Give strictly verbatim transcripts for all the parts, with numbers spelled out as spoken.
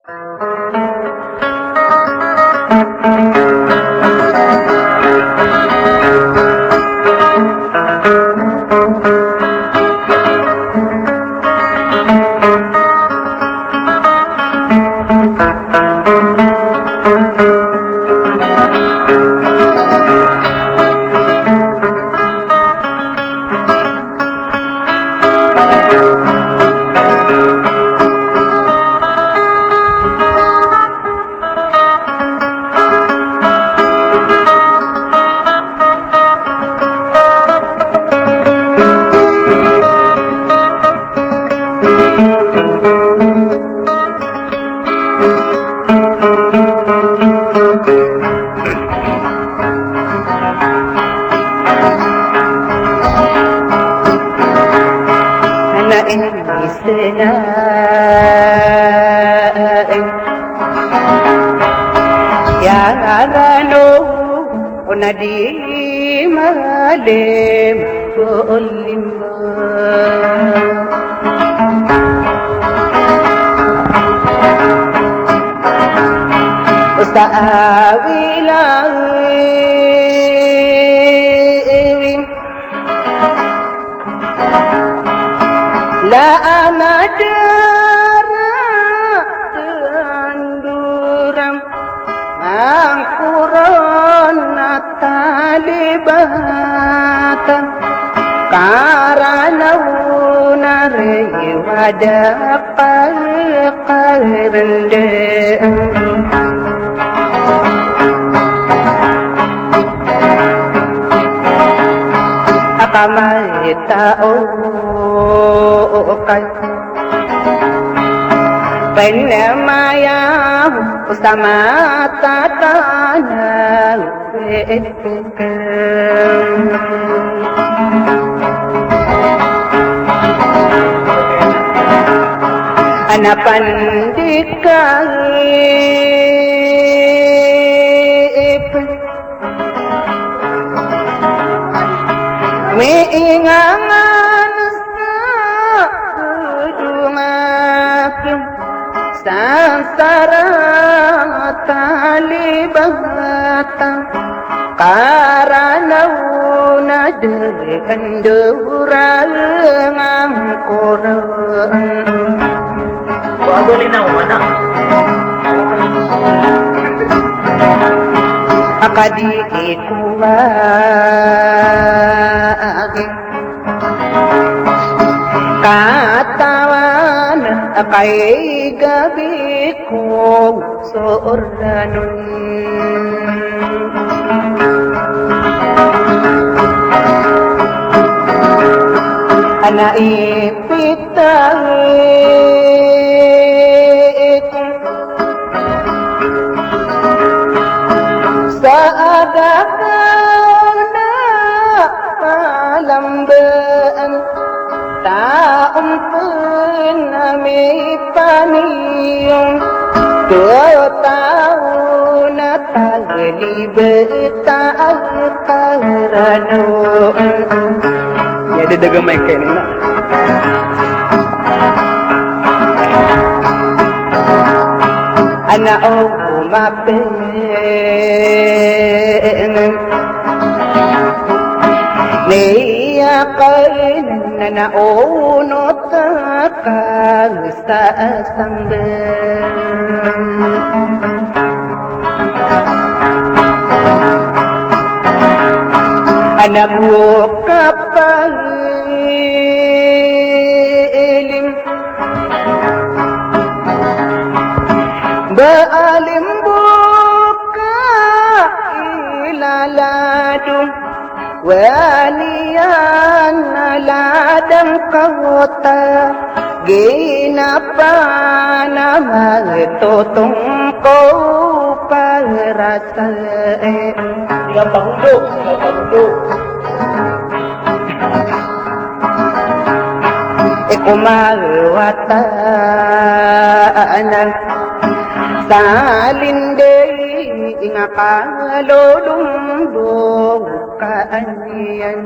Ana ini sena ya rano ona di malem ko olimbo. Usta awilang iwin la amadara tanduram. Angkoron a talibatan karana ona riwada pakarende. Akamay tao kay Pnamaya o sa matatana. Ana pandikay Miingangan sa dungakin sansara talibatan karana ona di kandorangan koron. Wa boleh na mana? Akadi ikuwa agi katawan akay gabi ko soranon. Ana ipitay ko sa adakaw na palambaan. Taon pn a mipaniyong, to taon a taglibet a karano. Iya, dadaga may kaya nina. Ana o mapn Niya kainan na onot a kagsa a sambal. Ana bo kapal ilim. Ba alim bo ka ilalado, waliyan a ladang kawota, ginapan a magtotong ko parasa. Iya, pahundo, iya, pahundo. Iko mawata anan sa linde inga kalolombo ka aniyan.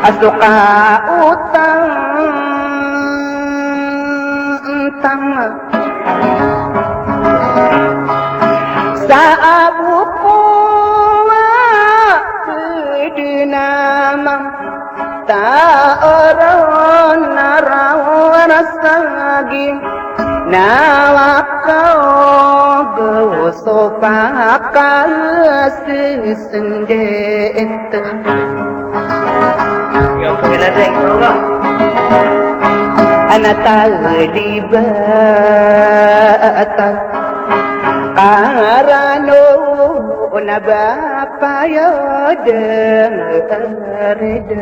A so kaotantang sa abo ko a pd na mambo ta oron a raw a rasagi na wakaw go so pakasesendit. Ana talibatan karano na ba payod rdm.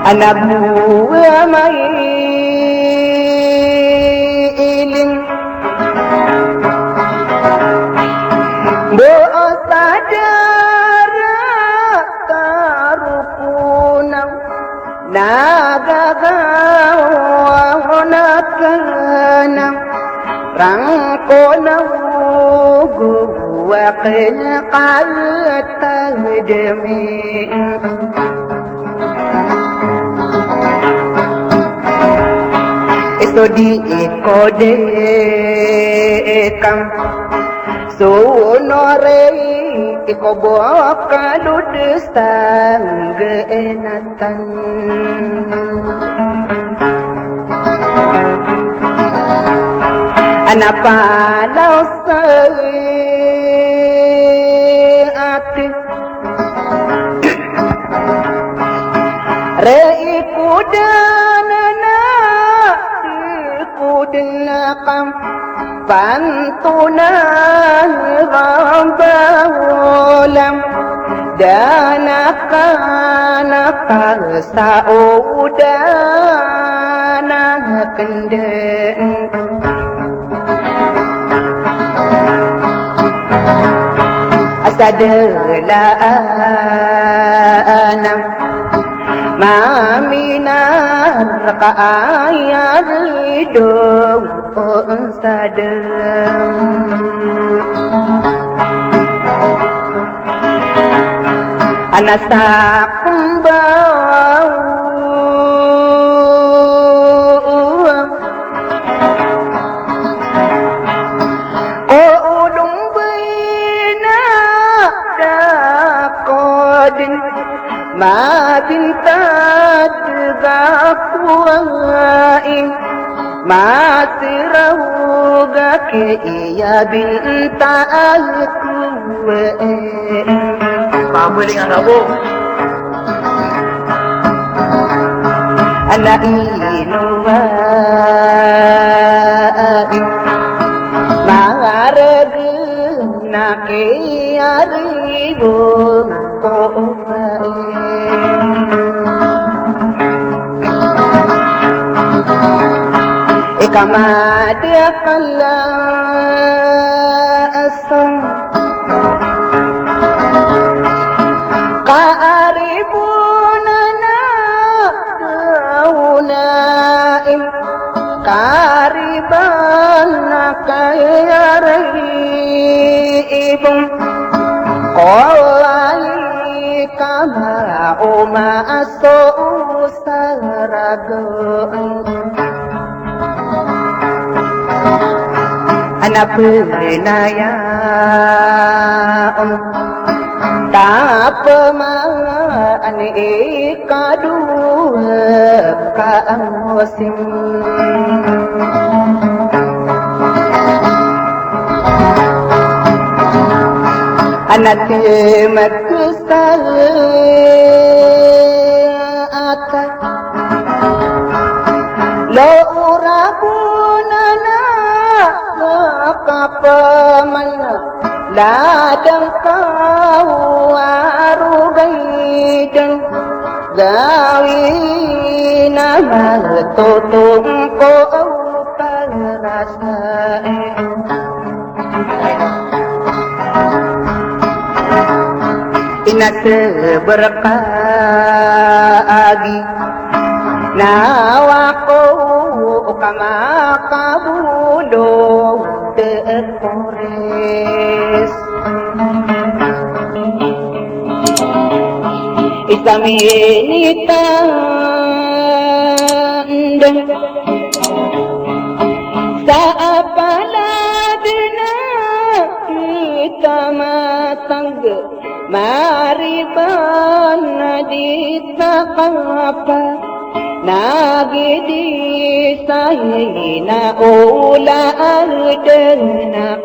Ana bo a mailing bo sa dara taroko na na gagaw na kna rangko na ogo a kna katadmi. Iso di ko di kam so norei ko bo kalod sa nggenatan. Ana palaw sa ati rei ko dana na rei ko dana kam pantonan rambaholam dana kana ka sa odan a knden. Asa dala ana maminar ka aya rido o sadam. Ana sa kumbaw ko olong bina da ko din mabintad ga kuwain. Masiraw ga ki iya binta a kuwe. Pamuling ang abo. Ana ino ba mangarag na ki ari bo ko. Ika madakal a asong kaaribon a na daw na im kariban a kayari ibong kolay kama o maso saragon. Ana penaya om tapeman ikaduwa ka amosim. Ana timat saat lo ora bunana kapaman ladang kawaru gaidan gawina matotompo karasa. Ina seberka agi nawa ko kama kabulo te kores. Kami ini tanda sa apalad na kita matangga mariban na di takapa nagidi sa ina ola adana.